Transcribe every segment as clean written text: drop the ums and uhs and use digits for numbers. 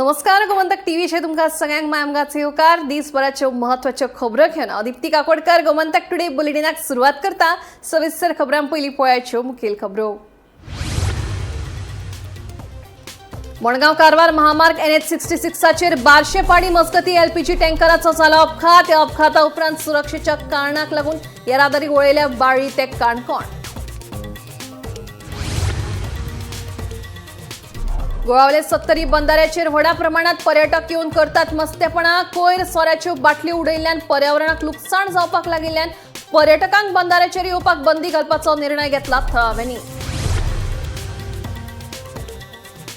नमस्कार, गोमंतक टीव्हीचेर तुमकां सगळ्यांक माय येवकार. दिसभराच्यो म्हत्वाच्यो खबरो घेवन हांव दीप्ती काकोडकर गोमंतक टुडे बुलेटिनाक सुरवात करता. सविस्तर खबरां पयलीं पळयाच्यो मुखेल खबरो. मडगांव कारवार महामार्ग एनएच 66चेर बारशेपाडी मजगती एलपीजी टँकराचो जालो अपघात. ह्या अपघाता उपरांत सुरक्षेच्या कारणाक लागून येरादारी वळयल्या बाळी ते काणकोण. गोळावले सत्तरी बंधाऱ्याचेर व्हडा प्रमाणात पर्यटक येवन करतात मस्तेपणा. कोयर सोऱ्याच्यो बाटल्यो उडयल्ल्यान पर्यावरणाक लुकसाण जावपाक लागिल्ल्यान पर्यटकांक बंधाऱ्याचेर येवपाक बंदी घालपाचो निर्णय घेतला थळाव्यांनी.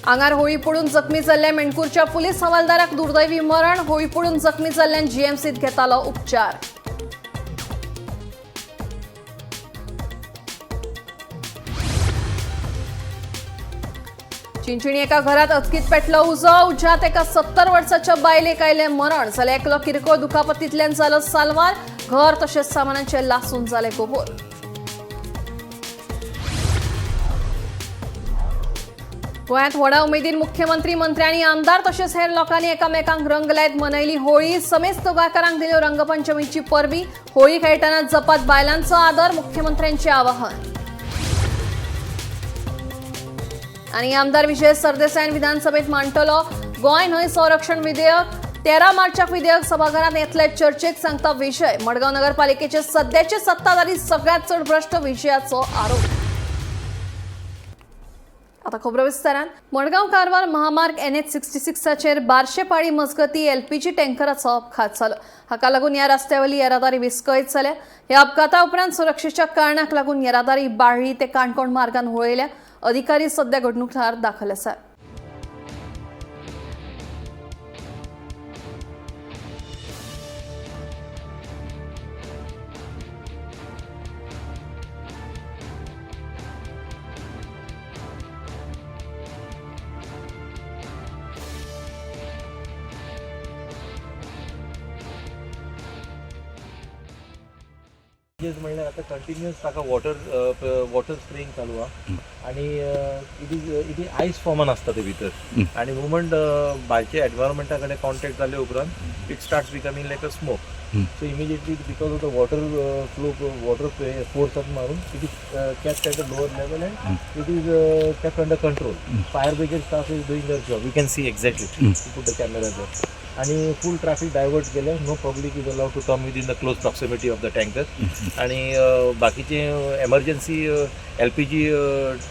आंगार होळी पडून जखमी जाल्ल्या मेणकूरच्या पुलीस हवालदाराक दुर्दैवी मरण. होळी पडून जखमी जाल्ल्यान जीएमसीत घेतालो उपचार. चिंचिणी एका घरात अचकीत पेटलो उजो. उज्यात एका 70 वर्साच्या बायलेक आयलें मरण. जाल्यार एकलो किरकोळ दुखापतींतल्यान जालो साल्वार. घर तशेंच सामानांचे लासून जाले गोबोर. गोंयांत व्हडा उमेदीन मुख्यमंत्री, मंत्री आनी आमदार तशेंच हेर लोकांनी एकामेकांक रंग लायत मनयली होळी. समेस्त गोंयकारांक दिल्यो रंगपंचमीची परबी. होळी खेळटना जपात बायलांचो आदर, मुख्यमंत्र्यांचे आवाहन. आनी आमदार विजय सरदेसायान विधानसभेत मांडटलो गोंय न्हय संरक्षण विधेयक. 13 मार्चाक विधेयक सभाघरात येतले चर्चेक, सांगता विजय. मडगांव नगरपालिकेचे सध्याचे सत्ताधारी सगळ्यात चड भ्रश्ट, विजयाचो आरोप. आता खबरो विस्तारान. मडगांव कारवार महामार्ग एनएच 66चेर बारशेपाडी मजगती एलपीजी टँकराचो अपघात जालो. हाका लागून ह्या रस्त्यावयली येरादारी विस्कळीत जाल्या. ह्या अपघाता उपरांत सुरक्षेच्या कारणाक लागून येरादारी बाळ्ळी ते काणकोण मार्गान वळयल्या. अधिकारी सध्या घडणूक थळार दाखल आसात. म्हणल्यार आतां कंटिन्युअस ताका वॉटर वॉटर स्प्रेइंग चालू आहा आनी it is आयस फॉर्मान आसता ते भितर आनी मुवमेंट भायचे एनवायरमेंटा कडेन कॉन्टेक्ट जाले उपरांत it starts becoming like a smoke. So immediately because of the water flow, water फोर्सान मारून it is kept at a lower level and it is kept under control. Fire brigade staff is doing their job. You can see exactly, put the camera there. आणि फुल traffic divert केले. No public is allowed to come within the close proximity of the tanker. आणि बाकीचे emergency LPG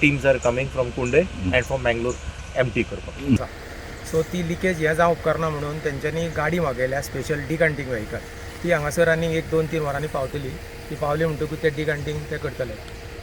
teams are coming from Kundai and from Mangalore empty करपाक. So ती leakage हें जावं उपकारना म्हणून तेंच्यांनी गाडी मागयल्या, स्पेशल डिकांटींग व्हेकल. ती हांगासर आनी 1, 2, 3 वरांनी पावतली. ती पावली म्हणटकूच ते डिकांटींग ते करतले.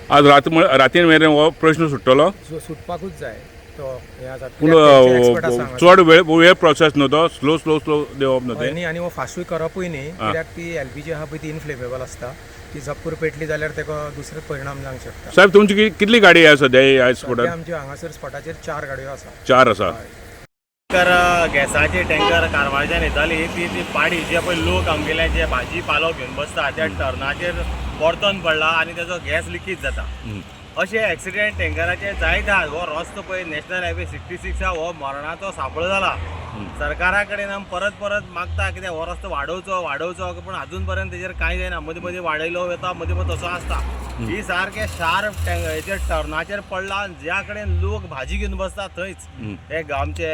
आज रात रातीन मेरेन हो प्रश्न सुट्टलो? सो सुटपाकूच जाय तो हें आसा. पूण एक्सपर्ट आसा हांगासर. चड वेळ वेळ प्रोसेस न्हू तो, स्लो स्लो स्लो देंवप न्हू हय. तें. न्ही, आनी हो फास्टूय करपूय न्ही, कित्याक ती एलपीजी आहा पळय ती इनफ्लेमेबल आसता. ती झप्पूर पेटली जाल्यार ताका दुसरे परिणाम जावंक शकता. साहेब, तुमची कितली गाडी आसा सद्या ह्या सद्या स्पॉटार? आमच्यो हांगासर स्पॉटाचेर चार गाडयो आसा. चार आसा. टँकर, गॅसाचे टँकर कारवारच्यान येताली. ती ती पाडी जे पळय लोक आमगेले जे भाजी पालो घेवन बसता त्या टर्नाचेर परतोन पडला आनी तेजो गॅस लिकेज जाता. अशे एक्सिडेंट टँकराचे जायत आहात. हो रस्तो पळय नॅशनल हायवे 66 आहा, हो मरणाचो सांपळो जाला. सरकारा कडेन आमी परत परत मागता कित्याक हो रस्तो वाडोवचो वाडोवचो, पूण अजून पर्यंत तेजेर कांय जायना. मदीं मदीं वाडयलो वता, मदीं मदीं तसो आसता. ही सारकें शार्प हेचेर टर्नाचेर पडला आनी ज्या कडेन लोक भाजी घेवन बसता थंयच, हे आमचे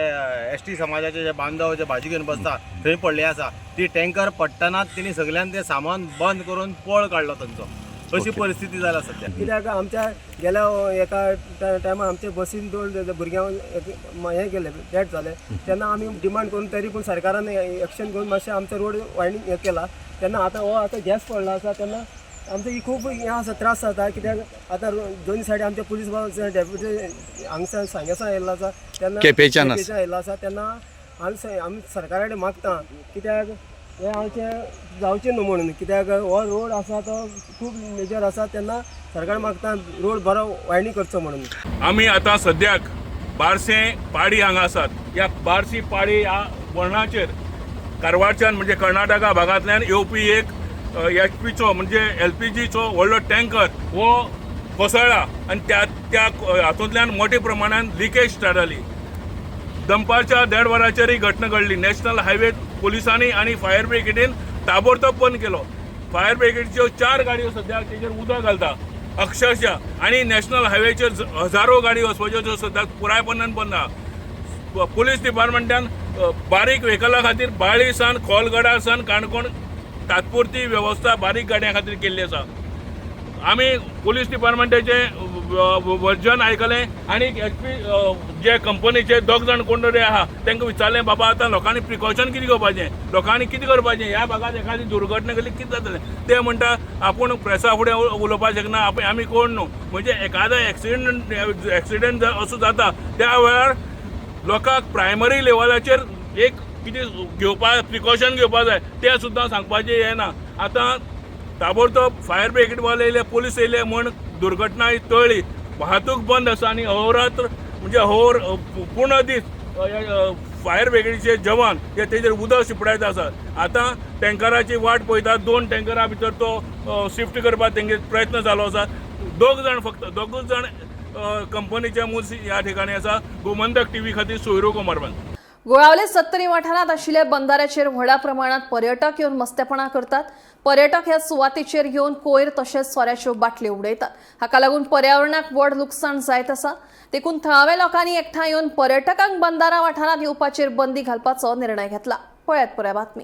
एस टी समाजाचे जे बांधव जे भाजी घेवन बसता थंय पडले आसा. ती टँकर पडटनाच तेणी सगळ्यान ते सामान बंद करून पळ काडलो तांचो. अशी परिस्थिती जाल्या सद्या. कित्याक आमच्या गेल्या एका टायमार आमचे बसीन दोन भुरग्यांक हें केलें, डेथ जालें. तेन्ना आमी डिमांड करून तरी पूण सरकारान एक्शन घेवन मातशें आमचो रोड वायडींग हें केला. तेन्ना आतां हो आतां गॅस पडला आसा, तेन्ना आमचो ही खूब हें आसा, त्रास जाता. कित्याक आतां दोन सायडी आमचे पुलीस डेप्युटी हांगसर सांगेसान आयिल्लो आसा, तेन्ना केपेंच्यान आसा. केपेंच्यान आयिल्लो आसा. तेन्ना आमी सरकारा कडेन मागता, कित्याक हें आमचें जावचें न्हू म्हणून. कित्याक हो रोड आसा तो खूब मेजर आसा. तेन्ना सरकार मागता रोड बरो वायडींग करचो म्हणून. आमी आतां सद्याक बारसे पाडी हांगा आसात. ह्या बारसी पाडी ह्या वळणाचेर कारवारच्यान म्हणजे कर्नाटका भागांतल्यान येवपी एक एचपीचो म्हणजे एलपीजीचो व्हडलो टँकर हो कोसळ्ळा आनी त्या त्या हातूंतल्यान मोठ्या प्रमाणान लिकेज स्टार्ट जाली. दनपारच्या 1:30 वरांचेर ही घटना घडली. नॅशनल हायवे पोलिसांनी आनी फायर ब्रिगेडीन ताबडतोब बंद केलो. फायर ब्रिगेडच्यो 4 गाडयो सद्याक तेजेर उदक घालता अक्षरशः आनी नॅशनल हायवेचेर हजारो गाडी वचपाच्यो त्यो सद्याक पुरायपणान बंद आहा. पोलीस डिपार्टमेंटान बारीक व्हेकला खातीर बाळी सावन खोलगडा सावन काणकोण तात्पुरती वेवस्था बारीक गाडयां खातीर केल्ली आसा. आमी पोलीस डिपार्टमेंटाचे वर्जन आयकलें आनी एच पी जे कंपनीचे दोग जाण कोण तरी आहा तांकां विचारलें, बाबा आतां लोकांनी प्रिकॉशन कितें घेवपाचें, लोकांनी कितें करपाचें, ह्या भागांत एखादी दुर्घटना घडली कितें जातलें. ते म्हणटा आपूण प्रेसा फुडें उलोवपाक शकना, आपूण आमी कोण न्हू. म्हणजे एखादो एक्सिडंट असो जाता त्या वेळार लोकांक प्रायमरी लेवलाचेर एक कितें घेवपा प्रिकॉशन घेवपा जाय तें सुद्दां सांगपाचें हें ना. आतां ताबडतोब फायर ब्रिगेड वाले येयले, पोलीस येयले म्हण दुर्घटना ही टळ्ळी. वाहतूक बंद आसा आनी अहोरात्र म्हणजे अहोर पूर्ण दीस फायर ब्रिगेडीचे जवान हे तेजेर उदक शिंपडायत आसात. आतां टँकराची वाट पळयतात, 2 टँकरा भितर तो शिफ्ट करपाक तेंगे प्रयत्न चालू आसा. दोग जाण फक्त दोगूच जाण कंपनीचे मूस ह्या ठिकाणी आसा. गोमंतक टीव्ही खातीर सोयरू कोमारबान. गोळावले सत्तरी वाठारांत आशिल्ल्या बंदाऱ्याचेर व्हडा प्रमाणात पर्यटक येवन मस्तेपणां करतात. पर्यटक ह्या सुवातेचेर येवन कोयर तशेंच सोऱ्याच्यो बाटल्यो उडयतात. हाका लागून पर्यावरणाक व्हड लुकसाण जायत आसा. देखून थळाव्या लोकांनी एकठांय येवन पर्यटकांक बंदारा वाठारांत येवपाचेर बंदी घालपाचो निर्णय घेतला. पळयात पुराय बातमी.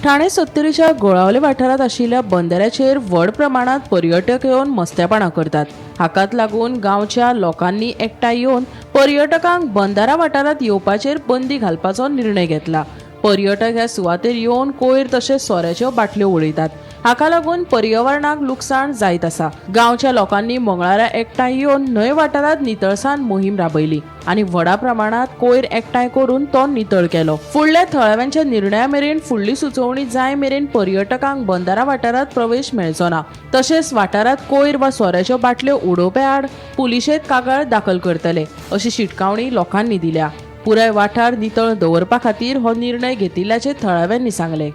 ठाणे सत्तरीच्या गोळावले वाठारांत आशिल्ल्या बंदराचेर व्हड प्रमाणात पर्यटक येवन मस्तेपणां करतात. हाकाच लागून गांवच्या लोकांनी एकठांय येवन पर्यटकांक बंदारा वाठारांत येवपाचेर बंदी घालपाचो निर्णय घेतला. पर्यटक ह्या सुवातेर येवन कोयर तशेंच सोऱ्याच्यो बाटल्यो उडयतात. हाका लागून पर्यावरणाक लुकसाण जायत आसा. गांवच्या लोकांनी मंगळारा एकठांय येवन न्हंय वाठारांत नितळसाण मोहीम राबयली आनी व्हडा प्रमाणात कोयर एकठांय करून तो नितळ केलो. फुडल्या थळाव्यांच्या निर्णया मेरेन फुडली सुचोवणी जाय मेरेन पर्यटकांक बंदारा वाठारांत प्रवेश मेळचो ना. तशेंच वाठारांत कोयर वा सोऱ्याच्यो बाटल्यो उडोवपा आड पुलिशेंत कागाळ दाखल करतले अशी शिटकावणी लोकांनी दिल्या. पुराय वाठार नितळ दवरपा खातीर हो निर्णय घेतिल्ल्याचें थळाव्यांनी सांगलें.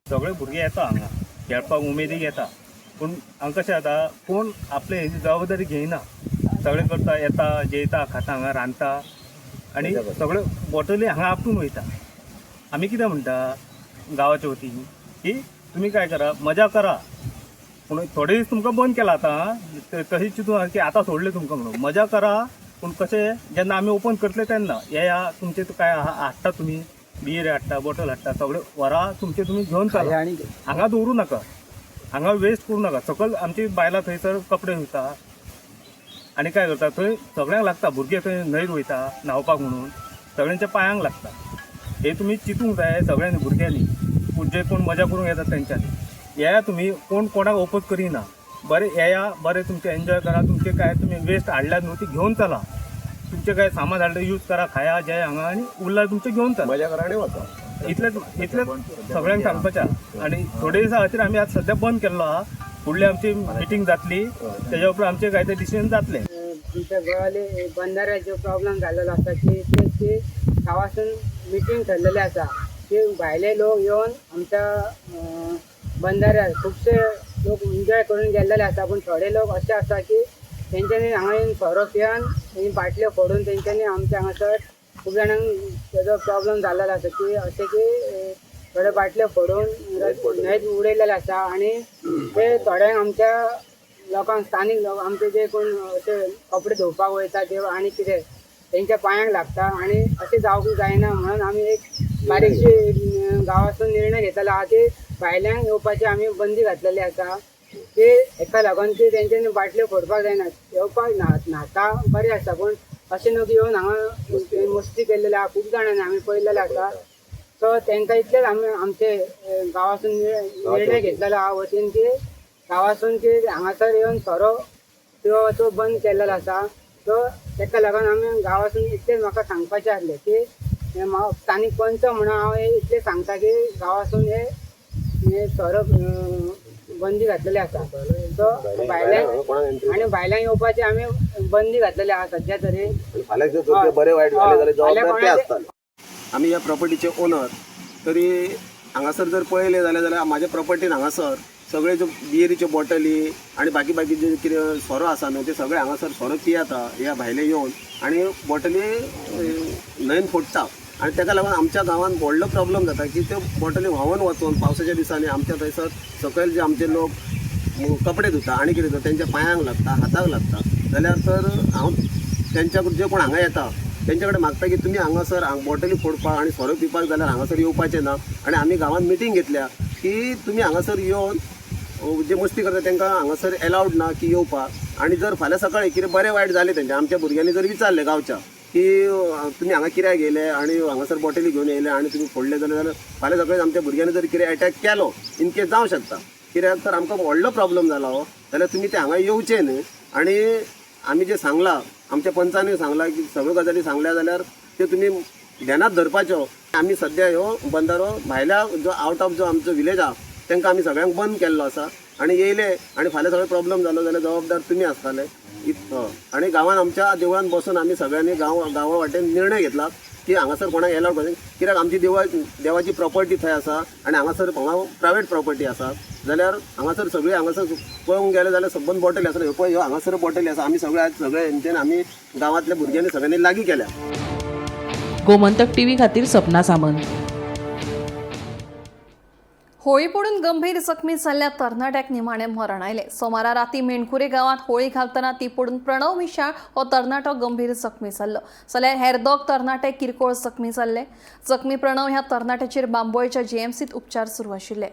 सगळे भुरगे येता हांगा खेळपाक उमेदीक येता, पूण हांगा कशें जाता, कोण आपले हेजी जबाबदारी घेयना. सगळे करता, येता, जेयता, खाता, हांगा रांदता आनी सगळे बॉटली हांगा आपटून वयता. आमी कितें म्हणटा गांवाच्या वतीन की तुमी काय करा, मजा करा, पूण थोडे दीस तुमकां बंद केला आतां, तशी चिंतून की आतां सोडले तुमकां म्हणून मजा करा, पूण कशें जेन्ना आमी ओपन करतले तेन्ना येया, तुमचें काय हाडटा, तुमी बियर हाडटा, बॉटल हाडटा, सगळे व्हरा तुमचे तुमी घेवन चला, हांगा दवरूं नाका, हांगा वेस्ट करूं नाका. सकयल आमची बायलां थंयसर कपडे धुता आनी काय करता, थंय सगळ्यांक लागता, भुरगे थंय न्हंयत वयता न्हांवपाक म्हणून सगळ्यांच्या पांयांक लागता. हे तुमी चिंतूंक जाय सगळ्यांनी, भुरग्यांनी, पूण जे कोण मजा करूंक येतात तेंच्यांनी येया, तुमी कोण कोणाक ओपोज करिना, बरें येया, बरें तुमचें एन्जॉय करा, तुमचें काय तुमी वेस्ट हाडल्यात न्हू ती घेवन चला, तुमचें काय सामान हाडलें यूज करा, खाया जेया हांगा आनी उरला तुमचें घेवन चला, मजा करा आनी वचा. इतलेंच इतलेंच सगळ्यांक सांगपाचें. आनी थोडे दिसां खातीर आमी आज सद्या बंद केल्लो आहा. फुडली आमची मिटींग जातली, तेज्या उपरांत आमचें काय तें डिसिजन जातलें. आमच्या गोवाले बंदाऱ्याचो प्रॉब्लम जाल्लो आसा की ते गांवासून मिटींग ठरलेले आसा की भायले लोक येवन आमच्या बंदाऱ्यार खुबशे लोक एन्जॉय करून गेल्लेले आसा, पूण थोडे लोक अशे आसा की तेंच्यांनी हांगा येवन सोरो पिवन तेंची बाटल्यो फोडून तेंच्यांनी आमच्या हांगासर खूब जाणांक तेजो प्रॉब्लम जाल्लो आसा की अशें की थोडे बाटल्यो फोडून न्हंयेत उडयलेले आसा आनी ते थोड्यांक आमच्या लोकांक स्थानीक लोक आमचे जे कोण अशे कपडे धुवपाक वयता ते आनी कितें तेंच्या पांयांक लागता आनी अशें जावंक जायना म्हणून आमी एक बारीकशी गांवासून निर्णय घेतलेलो आहा की भायल्यांक येवपाची आमी बंदी घातलेली आसा की हेका लागून की तेंच्यांनी बाटल्यो फोडपाक जायना, येवपाक न्हाता बरें आसा, पूण अशें न्हू की येवन हांगा मस्ती केल्लेली आहा खूब जाणांनी आमी पळयलेलें आसा. सो तेंकां इतलेंच आमी आमचे गांवासून निर्णय घेतलेलो आहा वतीन की गांवासून की हांगासर येवन सोरो पिवपाचो बंद केल्लेलो आसा. सो तेका लागून आमी गांवासून इतलेंच म्हाका सांगपाचें आसलें की स्थानीक पंच म्हणून हांव इतलें सांगता की गांवासून हे सोरो बंदी घातलेली आसा. सो भायल्यांक आनी भायल्यांक येवपाची आमी बंदी घातलेली आहा सद्या तरी. फाल्यां जर बरें वायट जालें जाल्यार जबाबदार ते आसतले. आमी ह्या प्रॉपर्टीचे ओनर, तरी हांगासर जर पळयलें जाल्यार म्हाज्या प्रॉपर्टीन हांगासर सगळे ज्यो बियरीच्यो बॉटली आनी बाकी बाकी जे कितें सोरो आसा न्हू ते सगळे हांगासर सोरो पियेता ह्या भायले येवन आनी बॉटली न्हंयेन फोडटा आनी ताका लागून आमच्या गांवांत व्हडलो प्रॉब्लम जाता की त्यो बॉटली व्हांवन वचून पावसाच्या दिसांनी आमच्या थंयसर सकयल जे आमचे लोक कपडे धुता आनी कितें धुता तेंच्या पांयांक लागता, हाताक लागता. जाल्यार तर हांव तेंच्या जे कोण हांगा येता तेंच्या कडेन मागता की तुमी हांगासर बॉटली फोडपाक आनी सोरो पिवपाक जाल्यार हांगासर येवपाचें ना. आनी आमी गांवांत मिटींग घेतल्या की तुमी हांगासर येवन जे मस्ती करता तांकां हांगासर एलावड ना की येवपाक. आनी जर फाल्यां सकाळीं कितें बरें वायट जालें तेंच्या आमच्या भुरग्यांनी जर विचारलें गांवच्या की तुमी हांगा कित्याक येयले आनी हांगासर बॉटली घेवन येयले आनी तुमी फोडले जाल्यार फाल्यां सकाळीं आमच्या भुरग्यांनी जर कितें एटॅक केलो इन केस जावं शकता कित्याक तर आमकां व्हडलो प्रॉब्लम जाला हो जाल्यार तुमी ते हांगा येवचे न्हय. आनी आमी जें सांगलां आमच्या पंचानूय सांगलां की सगळ्यो गजाली सांगल्या जाल्यार त्यो तुमी ध्यानात धरपाच्यो. आमी सद्या ह्यो बंदारो भायल्या जो आवट ऑफ जो आमचो विलेज आहा तांकां आमी सगळ्यांक बंद केल्लो आसा. आनी येयले आनी फाल्यां सगळे प्रॉब्लम जालो जाल्यार जबाबदार तुमी आसताले. आनी गांवांत आमच्या देवळान बसून आमी सगळ्यांनी गांवा वाटेन निर्णय घेतला की हांगासर कोणाक एलावड करूं कित्याक आमची देवाची प्रॉपर्टी थंय आसा आनी हांगासर हांगा प्रायवेट प्रॉपर्टी आसा जाल्यार हांगासर सगळी हांगासर पळोवंक गेले जाल्यार सबंद बॉटली आसा ह्यो पळय ह्यो हांगासर बॉटली आसा. आमी सगळे आज सगळे हेंच्यान आमी गांवांतल्या भुरग्यांनी सगळ्यांनी लागीं केल्या. गोमंतक टीव्ही खातीर सपना सामंत. होळी पडून गंभीर जखमी जाल्ल्या तरणाट्याक निमाणें मरण आयलें. सोमारा राती मेणकुरे गांवांत होळी घालतना ती पडून प्रणव मिशाळ हो तरणाटो गंभीर जखमी जाल्लो जाल्यार हेर दोग तरणाटे किरकोळ जखमी जाल्ले. जखमी प्रणव ह्या तरणाट्याचेर बांबोळेच्या जीएमसीत उपचार सुरू आशिल्ले.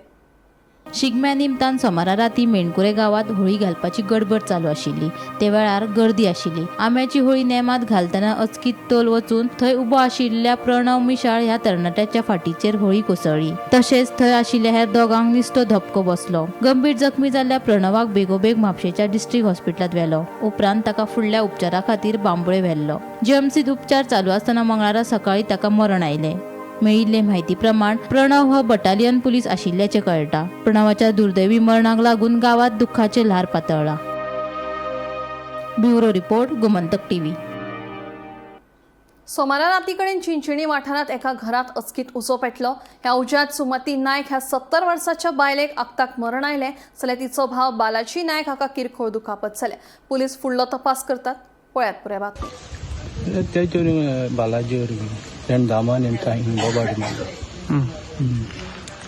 शिगम्या निमतान सोमारा राती मेणकुरे गांवांत होळी घालपाची गडबड चालू आशिल्ली. ते वेळार गर्दी आशिल्ली. आंब्याची होळी नेमात घालतना अचकीत तोल वचून थंय उबो आशिल्ल्या प्रणव मिशाळ ह्या तरणाट्याच्या फाटीचेर होळी कोसळ्ळी. तशेंच थंय आशिल्ल्या हेर दोगांक निस्तो धपको बसलो. गंभीर जखमी जाल्ल्या प्रणवाक बेगोबेग म्हापशेच्या डिस्ट्रिक्ट हॉस्पिटलांत व्हेलो. उपरांत ताका फुडल्या उपचारा खातीर बांबोळे व्हेल्लो. जीएमसीत उपचार चालू आसतना मंगळारा सकाळी ताका मरण आयलें. मेळिल्ले म्हायती प्रमाण प्रणव हो बटालियन पुलीस आशिल्ल्याचें कळटा. प्रणवाच्या दुर्दैवी मरणाक लागून गांवांत दुख्खाचें ल्हार पातळ्ळां. Bureau report, Gomantak TV. सोमारा राती कडेन चिंचिणी वाठारांत एका घरांत अचकीत उजो पेटलो. ह्या उज्यांत सुमती नायक ह्या 70 वर्साच्या बायलेक आक्ताक मरण आयलें जाल्यार तिचो भाव बालाजी नायक हाका किरकोळ दुखापत जाल्या. पुलीस फुडलो तपास करतात. पळयात पुराय बातमी. तेचेर बालाजी तेणें दामान बोबाट मारलो.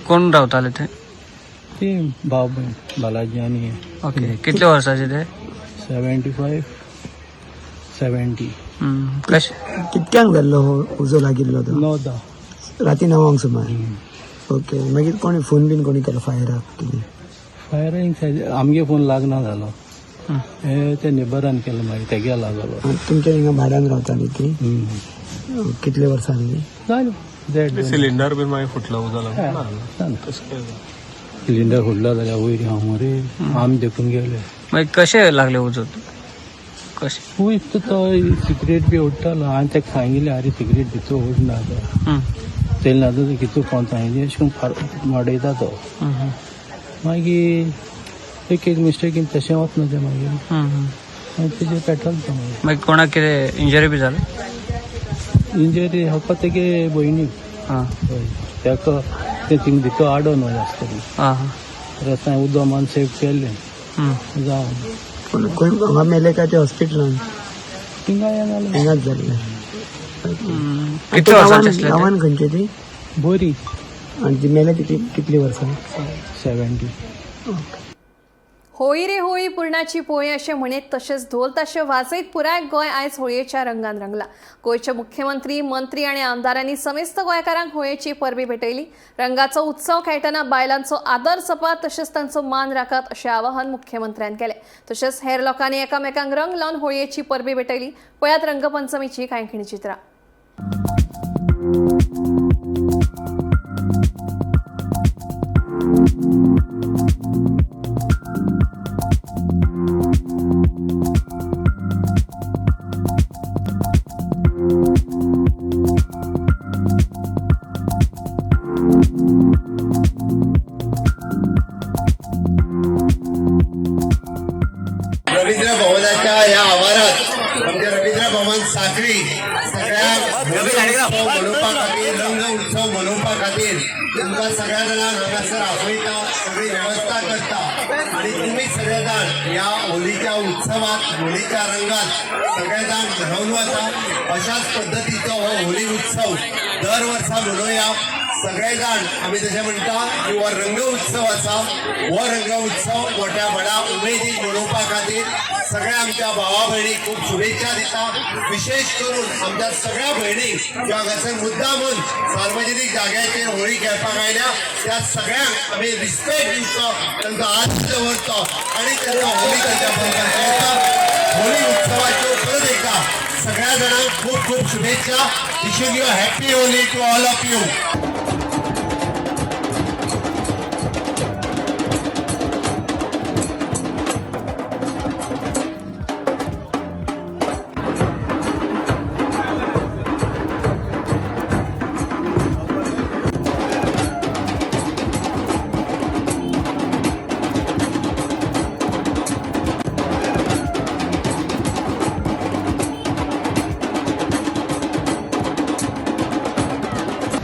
कोण रावताले ते? ती भाव भयण बालाजी आनी. ओके, कितले वर्साचे ते? 75 70. कशें कितक्यांक जाल्लो हो उजो लागिल्लो तो? 9-10 राती 9 सुमार. ओके, मागीर कोणी फोन बीन कोणी केलो फायराक कितें? फायरींग आमगे फोन लागना जालो, हे ते नेबरान केलो, मागीर तेगे लागलो. तुमच्या हिंगा भाड्यान रावता न्ही ती? कितले वर्सां जाली? जालें. सिलिंडर बीन मागीर फुटलो उजो लागून? सिलिंडर फुटलो जाल्यार वयर हांव मरे आमी देखून गेले. मागीर कशें लागले उजो? कशें? वयर तो सिगरेट बी ओडटालो. हांवें ताका सांगिल्लें, आरे सिगरेट भितर ओडना तेल ना तो कितू कोण सांगिल्लें अशें करून फार वाडयता तो. मागीर एक एक मिस्टेकीन तशें वतना तें मागीर तेजेर पेट्रोल तो मागीर. मागीर कोणाक कितें इंजरी बी जाली? इंजरी फक्त तेगे भयणीक. हय, ताका तें थिंग भितर आडोन वय आसतली. रस्त्यान उदक मारून सेफ केल्लें जावं. पूण खंय हांगा मेले काय ते हॉस्पिटलान? थिंगा हें जालें, हिंगाच जाल्लें. कितले वर्सांचे आसले ते? गांवान खंयचे ती? बरी. आनी ती मेले ती कितली वर्सां? 70. होळी रे होळी पुरणाची पोळी अशें म्हणीत तशेंच ढोल ताशे वाजयत पुराय गोंय आयज होळयेच्या रंगान रंगला. गोंयचे मुख्यमंत्री, मंत्री आनी आमदारांनी समेस्त गोंयकारांक होळयेची परबी भेटयली. रंगाचो उत्सव खेळटना बायलांचो आदर जपात तशेंच तांचो मान राखात अशें आवाहन मुख्यमंत्र्यान केलें. तशेंच हेर लोकांनी एकामेकांक रंग लावन होळयेची परबी भेटयली. पळयात रंगपंचमीची कांय खिणी चित्रां. रवींद्र भवनाच्या या आवारात म्हणजे रवींद्र भवन साखळी सगळ्यांक होली उत्सव मनोवपा खातीर, रंग उत्सव मनोवपा खातीर तुमकां सगळ्या जाणांक हांगासर आपयता, सगळी वेवस्था करता आनी तुमी सगळे जाण ह्या होलीच्या उत्सवात, होलीच्या रंगात सगळे जाण न्हावन वता. अशाच पद्दतीचो हो होली उत्सव दर वर्सा मनोवया. सगळे जाण आमी जशें म्हणटा की हो रंग उत्सव आसा, हो रंग उत्सव मोठ्या व्हडा उमेदीन मनोवपा खातीर सगळ्या आमच्या भावा भयणीक खूब शुभेच्छा दिता. विशेष करून आमच्या सगळ्या भयणींक ज्यो हांगासर मुद्दामून सार्वजनीक जाग्याचेर होळी खेळपाक आयल्या त्या सगळ्यांक आमी रिस्पेक्ट दिवचो, तांचो आदर दवरचो आनी तांकां होली तांच्या बरोबर खेळटा. होळी उत्सवाच्यो परत एकदा सगळ्या जाणांक खूब खूब शुभेच्छा. Wishing you happy Holi to all of you.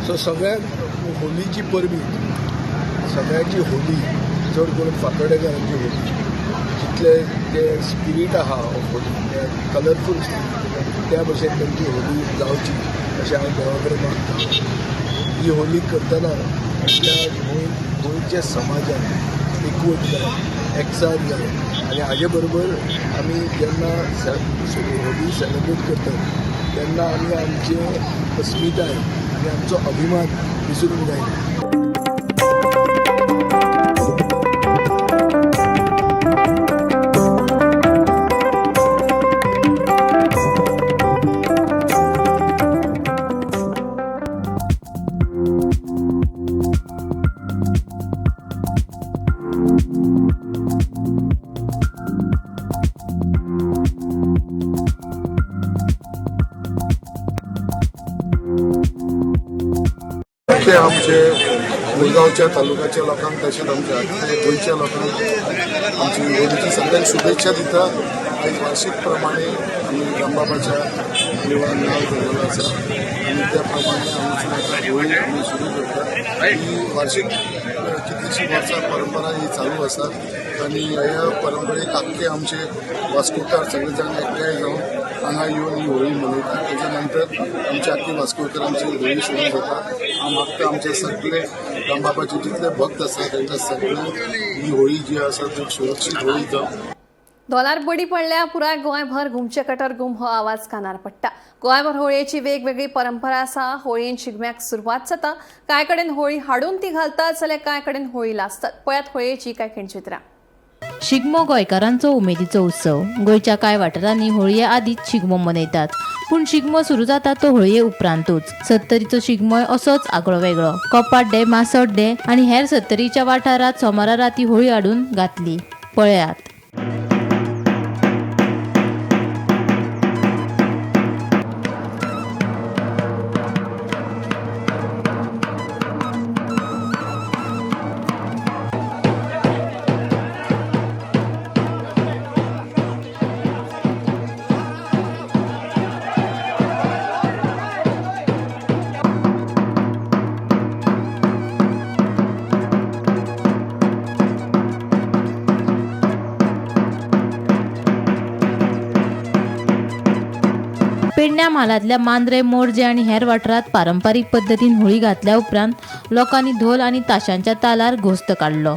So सगळ्यांक होलीची परबी, सगळ्यांची होली, चड करून फातर्डेकारांची होली, जितले ते स्पिरीट आहा ऑफ होली, ते कलरफूल स्पिरीट, त्या भशेन तांची होली जावची अशें हांव देवा कडेन मागता. ही होली करतना आपल्या गोंयच्या समाजान एकवट जाय, एकचार जाय आनी हाजे बरोबर आमी जेन्ना होली सेलिब्रेट करतात तेन्ना आमी आमचे अस्मिताय आनी आमचो अभिमान विसरूंक जायना. ते आमचे मुरगांवच्या तालुक्याच्या लोकांक तशेंच आमच्या गोंयच्या लोकांक आमची होलीची सगळ्यांक शुभेच्छा दिता. आयज वार्षिक प्रमाणे आमी रामबाबाच्या देवळान नाव दवरलेलो आसा आनी त्या प्रमाणे आमची होळी आमी सुरू करता. ही वार्षिक कितलीशीं वर्सां परंपरा ही चालू आसा आनी ह्या परंपरेक आख्खे आमचे वास्कोकार सगळे जाण एकठांय जावन हांगा येवन ही होळी मनयतात. तेच्या नंतर आमची आख्खी वास्कोकरांची होळी सुरू जाता. हांव मागता आमचे सगळे रामबाबाचे जितले भक्त आसा तांकां सगळ्यांक ही होळी जी आसा ती सुरक्षीत होळी जावं. धोलार बडी पडल्या पुराय गोंयभर घुमचे कटर घुम हो आवाज कानार पडटा. गोंयभर होळयेची वेगवेगळी परंपरा आसा. होळयेन शिगम्याक सुरवात जाता. कांय कडेन होळी हाडून ती घालतात जाल्यार कांय कडेन होळी लासतात. पळयात होळयेची कांय खिणचित्रां. शिगमो गोंयकारांचो उमेदीचो उत्सव. गोंयच्या कांय वाठारांनी होळये आदींच शिगमो मनयतात, पूण शिगमो सुरू जाता तो होळये उपरांतूच. सत्तरीचो शिगमोय असोच आगळो वेगळो. कोपाड्डे, मासोड्डे आनी हेर सत्तरीच्या वाठारांत सोमारा राती होळी हाडून घातली. पळयात. पेडण्या म्हालांतल्या मांद्रे, मोरजे आनी हेर वाठारांत पारंपारीक पद्दतीन होळी घातल्या उपरांत लोकांनी धोल आनी ताशांच्या तालार घोस्त काडलो.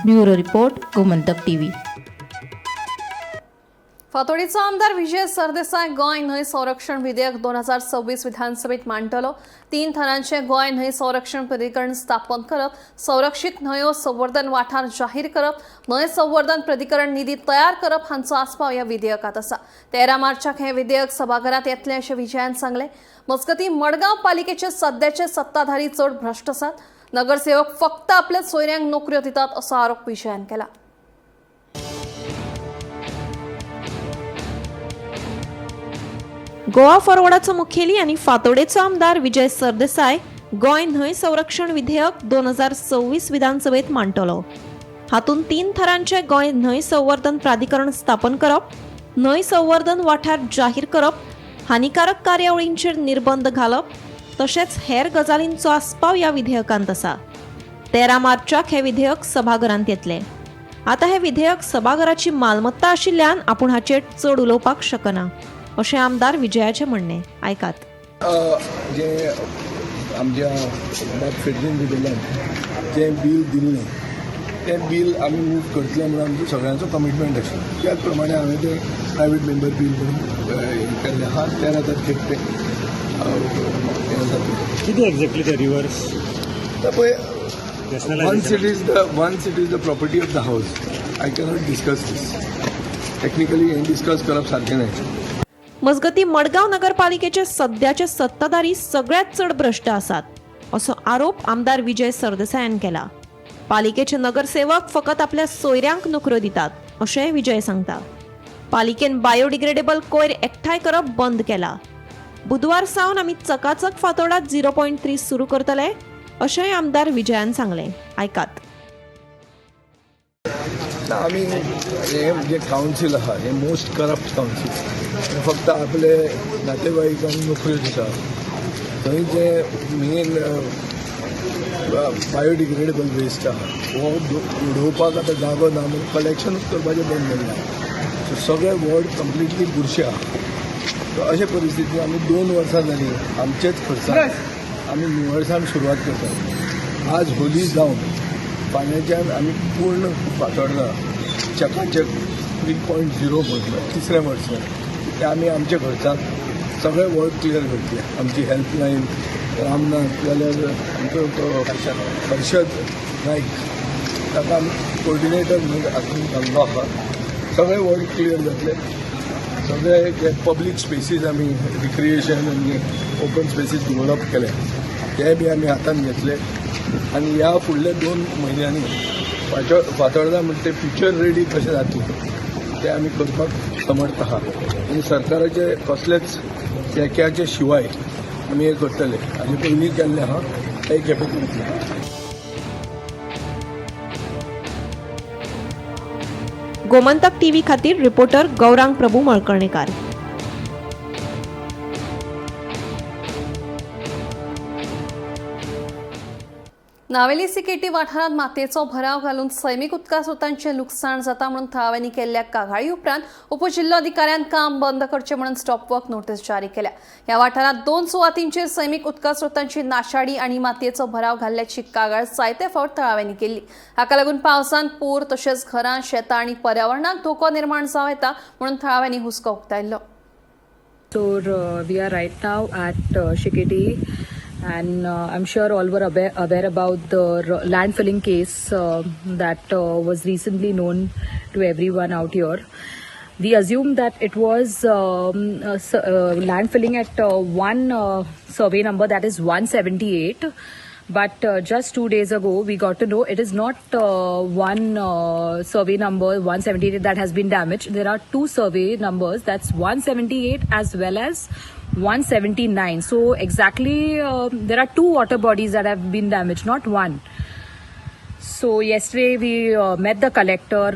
Bureau report, Gomantak TV. फातोडीचो आमदार विजय सरदेसाय गोंय न्हंय संरक्षण विधेयक 2026 विधानसभेत मांडटलो. 3 थरांचे गोंय न्हंय संरक्षण प्राधिकरण स्थापन करप, संरक्षित न्हंयो संवर्धन वाठार जाहीर करप, न्हंय संवर्धन प्राधिकरण निधी तयार करप हांचो आस्पाव ह्या विधेयकांत आसा. 13 मार्चाक हें विधेयक सभाघरांत येतलें अशें विजयान सांगलें. मजगतीं मडगांव पालिकेचे सद्याचे सत्ताधारी चड भ्रश्ट आसात. नगरसेवक फक्त आपल्या सोयऱ्यांक नोकऱ्यो दितात असो आरोप विजयान केला. गोवा फॉरवर्डाचो मुखेली आनी फातोडेचो आमदार विजय सरदेसाय गोंय न्हंय संरक्षण विधेयक 2026 विधानसभेत मांडटलो. हातूंत 3 थरांचे गोंय न्हंय संवर्धन प्राधिकरण स्थापन करप, न्हंय संवर्धन वाठार जाहीर करप, हानिकारक कार्यावळींचेर निर्बंध घालप तशेंच हेर गजालींचो आस्पाव ह्या विधेयकांत आसा. 13 मार्चाक हें विधेयक सभाघरांत येतलें. आतां हें विधेयक सभाघराची मालमत्ता आशिल्ल्यान आपूण हाचेर चड उलोवपाक शकना अशें आमदार विजयाचें म्हणणें. आयकात. जे आमच्या फेडरेन दिल्ल्यान जें बील दिल्लें तें बील आमी मूव करतले म्हणून आमचो सगळ्यांचो कमिटमेंट आशिल्लो. त्याच प्रमाणे हांवें तें प्रायवेट मेंबर बील म्हणून केल्लें आहा. 13 तारखेक तें हें जातलें. कितें एक्झॅक्टली ते रिवर्स? पळय, once it is the property of the house, I cannot discuss this. Technically हें डिस्कस करप सारकें न्हय. मजगतीं मडगांव नगरपालिकेचे सद्याचे सत्ताधारी सगळ्यात चड भ्रश्ट आसात असो आरोप आमदार विजय सरदेसायान केला. पालिकेचे नगरसेवक फकत आपल्या सोयऱ्यांक नोकऱ्यो दितात अशेंय विजय सांगता. पालिकेन बायोडिग्रेडेबल कोयर एकठांय करप बंद केला. बुधवार सावन आमी चकाचक फातोडात 0.3 सुरू करतले अशेंय आमदार विजयान सांगलें. आयकात. आमी हे जे कावन्सील आहा हे मोस्ट करप्ट कावन्सील, फक्त आपले नातेवाईकांक नोकऱ्यो दिता. थंय जे मेन बायोडिग्रेडेबल वेस्ट आहा हो उडोवपाक आतां जागो ना म्हणून कलेक्शनूच करपाचें बंद जालें. सो सगळे वॉर्ड कंप्लिटली बुरशे आहा. सो अशे परिस्थितीन आमी 2 वर्सां जालीं आमचेच खर्चान आमी निवळसाण सुरवात करतात. आज होली जावन फाल्यांच्यान आमी पूर्ण फातोर्डा चकाचक 3.0 म्हटलं तिसऱ्या वर्सा ते आमी आमच्या खर्चान सगळे वॉर्ड क्लियर करतले. आमची हेल्पलायन रामनाथ जाल्यार आमचो हर्षद नायक ताका आमी कोऑर्डिनेटर म्हणून हातून घाल्लो आहा. सगळे वॉर्ड क्लियर जातले. सगळे जे पब्लीक स्पेसीस आमी रिक्रिएशन आनी ओपन स्पेसीस डेवलप केले ते बी आमी हातान घेतले. आनी ह्या फुडल्या 2 म्हयन्यांनी फातोर्डा म्हणटा ते फ्युचर रेडी कशें जातलें तें आमी करपाक समर्थ आहा. आनी सरकाराचे कसलेच तेक्याचे शिवाय आमी हें करतले. आनी पयलीं केल्लें आहा तें खेपे करतले. गोमंतक टीव्ही खातीर रिपोर्टर गौरांग प्रभू मळकर्णेकार. नावेली सिकेटी वाठारांत मातयेचो भराव घालून सैमीक उदका स्रोतांचें लुकसाण जाता म्हणून थळाव्यांनी केल्ल्या कागाळी उपरांत उपजिल्लोधिकाऱ्यान काम बंद करचें म्हणून स्टॉप वर्क नोटीस जारी केल्या. ह्या वाठारांत 2 सुवातींचेर सैमीक उदका स्रोतांची नाशाडी आनी मातयेचो भराव घाल्ल्याची कागाळ जायते फावट थळाव्यांनी केल्ली. हाका लागून पावसांत पूर तशेंच घरां, शेतां आनी पर्यावरणाक धोको निर्माण जावं येता म्हणून थळाव्यांनी हुस्को उक्तायल्लो. So we are right now at Shiketi. And I'm sure all were aware about the landfilling case that was recently known to everyone out here. We assume that it was landfilling at one survey number, that is 178. But just 2 days ago, we got to know it is not one survey number 178 that has been damaged. There are 2 survey numbers, that's 178 as well as 179. So exactly there are 2 water bodies that have been damaged, not one. So yesterday we met the collector,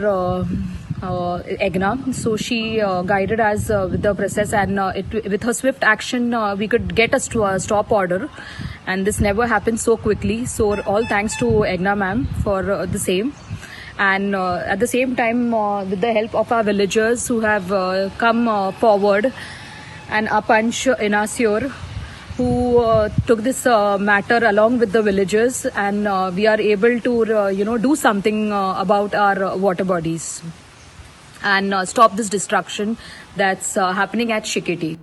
Egna. So she guided us with the process, and with her swift action we could get a stop order, and this never happened so quickly. So all thanks to Egna ma'am for the same. And at the same time with the help of our villagers who have come forward and our punch Inasur, who took this matter along with the villagers, and we are able to do something about our water bodies and stop this destruction that's happening at Shiketi.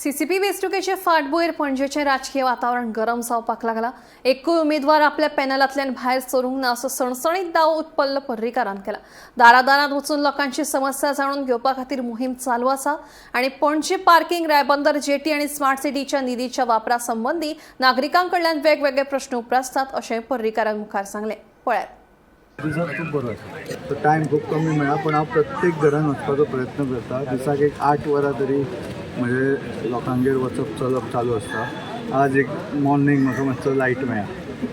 CCP वेंचणुकेचे फाटभुंयेर पणजेचें राजकीय वातावरण गरम जावपाक लागलां. एकूय उमेदवार आपल्या पॅनलांतल्यान भायर सरूंक ना असो सणसणीत दावो उत्पल्ल पर्रीकारान केला. दारादारांत वचून लोकांची समस्या जाणून घेवपा खातीर मोहीम चालू आसा आनी पणजी पार्किंग, रायबंदर जेटी आनी स्मार्ट सिटीच्या निधीच्या वापरा संबंदी नागरिकां कडल्यान वेगवेगळे प्रश्न उप्रासतात अशें पर्रीकारान मुखार सांगलें. पळयात. दिसाक खूब बरो आसा. तो टायम खूब कमी मेळ्ळा, पूण हांव प्रत्येक घरान वचपाचो प्रयत्न करता. दिसाक एक 8 वरां तरी म्हजे लोकांगेर वचप चलप चालू आसता. आज एक मॉर्निंग म्हाका मातसो लायट मेळ्ळा,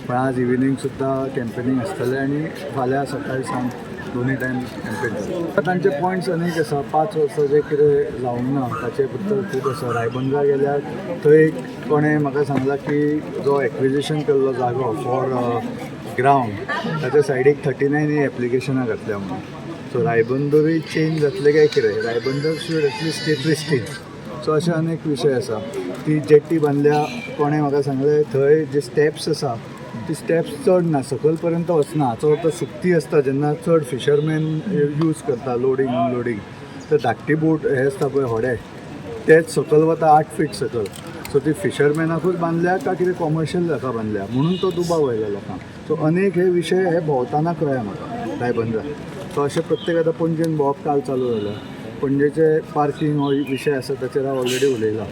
पण आज इव्हिनींग सुद्दां कॅम्पेनींग आसतलें आनी फाल्यां सकाळी सावन दोनूय टायम कॅम्पेन जातलें. तांचे पॉयंट्स अनेक आसा. 5 वर्सां जें कितें जावंक ना ताचे बद्दल खूब आसा. रायबंदरा गेल्यार थंय एक कोणें म्हाका सांगलां की जो एक्विजिशन केल्लो जागो फॉर ग्रावंड, ताच्या सायडीक 39 एप्लिकेशनां घातल्या म्हणून. सो रायबंदरूय चेंज जातलें काय कितें? Ribandar should at least stay pristine. So अशे अनेक विशय आसा. ती जेट्टी बांदल्या, कोणें म्हाका सांगलें थंय जे स्टेप्स आसा ती स्टेप्स चड ना, सकयल पर्यंत वचना. हाचो अर्थ सुकती आसता जेन्ना चड फिशरमॅन यूज करता लोडींग अनलोडींग, तर धाकटी बोट हे आसता पळय होडे, तेच सकयल वता 8 फीट सकयल. सो ती फिशरमॅनाकूच बांदल्या काय कितें कॉमर्शियल हाका बांदल्या म्हणून तो दुबाव येयला लोकांक. सो अनेक हे विशय हे भोंवतना कळ्ळें म्हाका रायबंदरा. सो अशें प्रत्येक आतां पणजेन भोंवप काल चालू जालें. पणजेचे पार्किंग हो विशय आसा, ताचेर हांव ऑलरेडी उलयलां.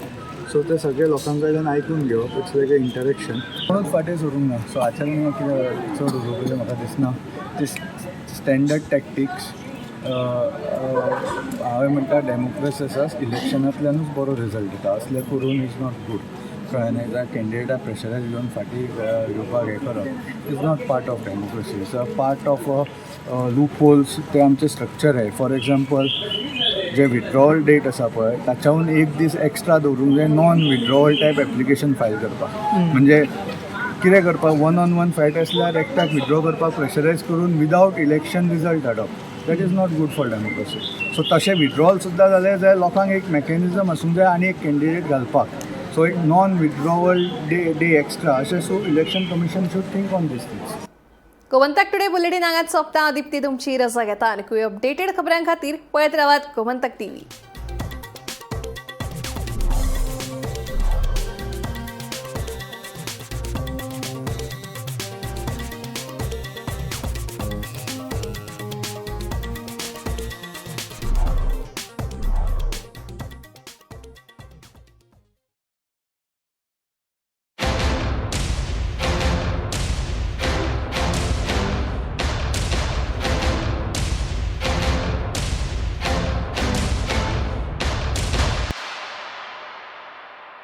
सो ते सगळे लोकां कडल्यान आयकून घेवप, it's like a interaction. कोणूच फाटीं सरूंक ना. सो हाचेर कितें चड उलोवपाचें म्हाका दिसना. ती स्टँडर्ड टॅक्टिक्स. हांवें म्हणटा, डेमोक्रेसी आसा, इलेक्शनांतल्यानूच बरो रिजल्ट येता. असलें करून is not good, कळ्ळें न्ही? जाल्यार कॅन्डिडेटाक प्रेशरायज घेवन फाटीं घेवपाक हें करप is not part of democracy, it's a part of loop holes. ते आमचें स्ट्रक्चर आहे. फॉर एग्जाम्पल, जे विड्रॉवल डेट आसा पळय, ताच्याहून एक दीस एक्स्ट्रा दवरूंक जाय non withdrawal type application file करपाक. म्हणजे कितें करपाक, वन ऑन वन फायट आसल्यार एकट्याक विड्रॉ करपाक प्रेशरायज करून विदावट इलेक्शन रिजल्ट हाडप, that is not good for democracy. So तशें विड्रॉल सुद्दां जालें जाल्यार लोकांक एक मॅकॅनिजम आसूंक जाय आनी एक कॅन्डिडेट घालपाक. सो एक non withdrawal day extra अशें. So Election Commission should think on these things. Gomantak today bulletin हांगाच सोंपता. दीप्ती तुमची रजा घेता. आनीकूय अपडेटेड खबरां खातीर पळयत रावात गोमंतक टीव्ही.